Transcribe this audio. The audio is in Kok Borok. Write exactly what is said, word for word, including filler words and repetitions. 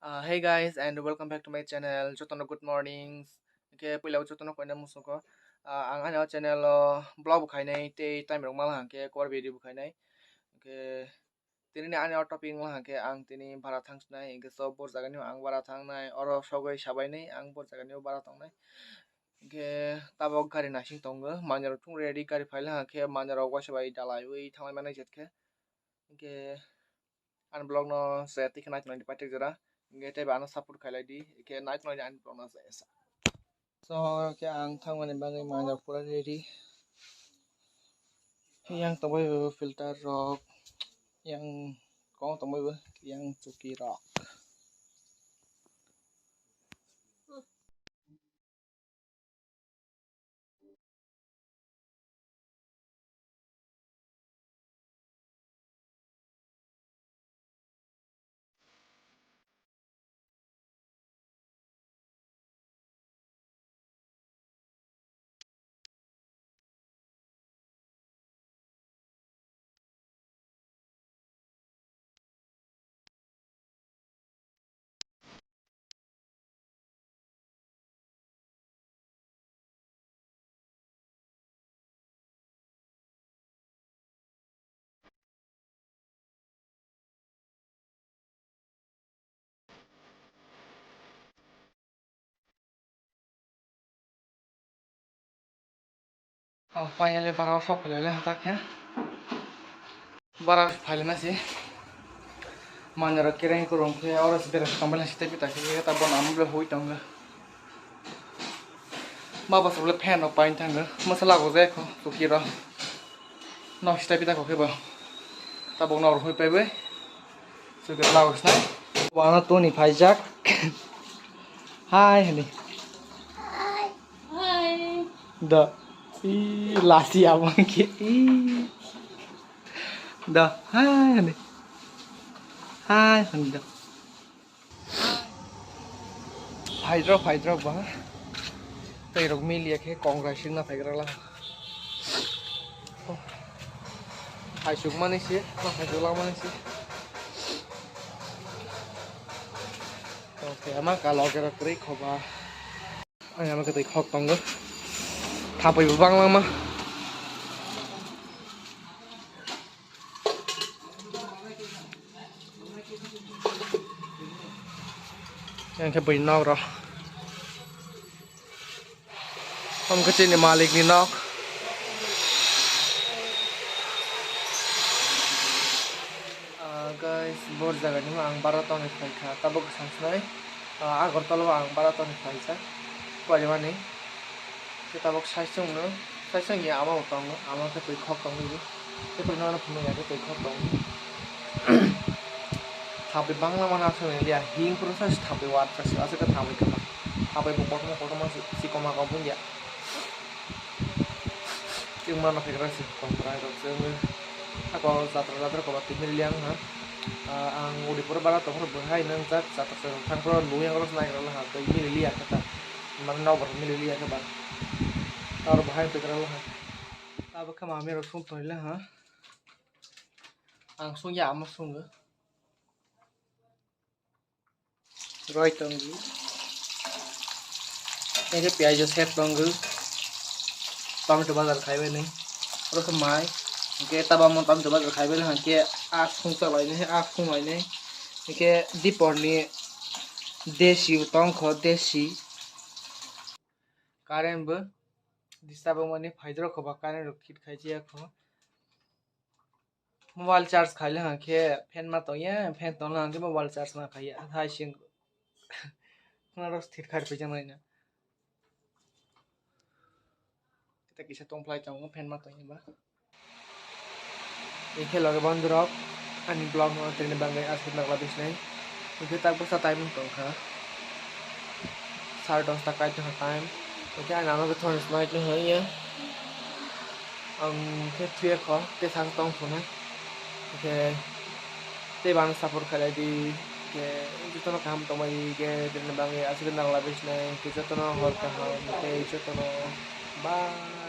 Uh, hey guys, and welcome back to my channel. Jotono good morning. Hwnkhe puila o jotono koina musugo. Uh, ang ani o channel o vlog bo khainai tei time rok mala hwnkhe cover video bo khainai. Hwnkhe tini ni ani o topic wngkha hwnkhe ang tini bara thang sinai, hwnkhe so bor jaga ni ang bara thangnai, oro sogwi sabainai ang bor jaga ni bara tongnai. Hwnkhe tabok gari naising tongo, manwi rok thung ready, gari phaila hwnkhe manwi rok waisa bai dalaiwi thanglai manai jet khe. Hwnkhe ani vlog no se twi khe naitongdi paithak jora, hwnkhe teibo ano support khailai di, hwnkhe naitongdi ani vlog no se esa. So, hwnkhe ang thangmani bagwi manjak pura ready. Yang tongbai bo filter rok, yang kong tongbai bo, yang chuki rok. Oh, finally bara o sok phailai le hatak khe. Bara phailai na si. Manjaro kereng kurung khe oro se bera tong bela site pita khe ta bon am bela hui tong. Ma bas bela fan rok pain thang. Masala go je kho chuki ro. Nok site pita kho khe bo. Ta bon oro hui pai bai. Chuki lago snai. Wana toni phaijak. Hai hini. Hai. Da. I lasi abang ke. I. Da. Hai hini. Hai hini da. Phaidrok phaidrok ba. Tei rok miliya khe kongrai singna phaigra la. Phaisuk mani se, ma phaisuk lang mani se. Okay, ama ka loge rok kwrwi khoba. Ang ama kwtwi khok tongo. Thapui bo bang langma. Yang khe bui nok ro. Omo khe chini malik ni nok. Ah, guys, bor jaga ni ang bara tongwi phaikha, tabuk sansnai, ah, Agartala o ang bara tongwi phaijak, Koilamani. Khe tabuk saichung no, saichung ya ama bo tongo, ama khe twi khok tongwi. Tei nono phunukya khe twi khok tong. Thapwi bangla mano aswk nang liya, him phuru sa thapwi watsa se, aswk khe thapwi kwma. Thapwi bo kotorma kotorma se, sikoma kok wngya. Chwng mano phaikra se, kontrai rok se wngwi. Ako jatra jatra koba twi mili liya wngha. Ah, ang Udaipur bara tongphuru bo hai nwngjak, jatra se thangphuru luyang rok se naigra laha, twi mili liya khe ta. Mane nokbar mili liya khe ba. Aro bo hai phaikra laha. Abo khe mami rok sung tong laha. Ang sungya, ama sungo. Roi tongo. Eke piyaj o sep tongo. Tomato bazar khaibai ni. Oro khe mai. Hingke tabamo tomato bazar khaibai ni hingke a sung chalai ni, a sung lai ni. Hingke dipor ni desi tongkho, desi. Current bo disturb wngmani phaidrok kho ba, current rok fit khai jaya kho. Mobile charge khaile hwnkhe fan ma tongya, fan tongla hwnkhe mobile charge ma khaiya, hai sing khwna rok thir khai phaijak nai na. Kita kisa tongphlai tongo fan ma tongya ba. Ikhe loge bondhu rok, ani vlog no tini bagwi aswk nagla bisnai. Ikhe tak bwsa time wng tongkha. Sare dosta kai tongkha time. Ikhe ani ano khe thoni swnai tongkha ya. Ang khe thuye kho, tei sak tong thunai. Ikhe tei bang support khailai di. Ikhe jotono kaham tongbai di, ikhe tini bagwi aswk nagla bisnai. Ikhe jotono hor kaham, tei jotono bye.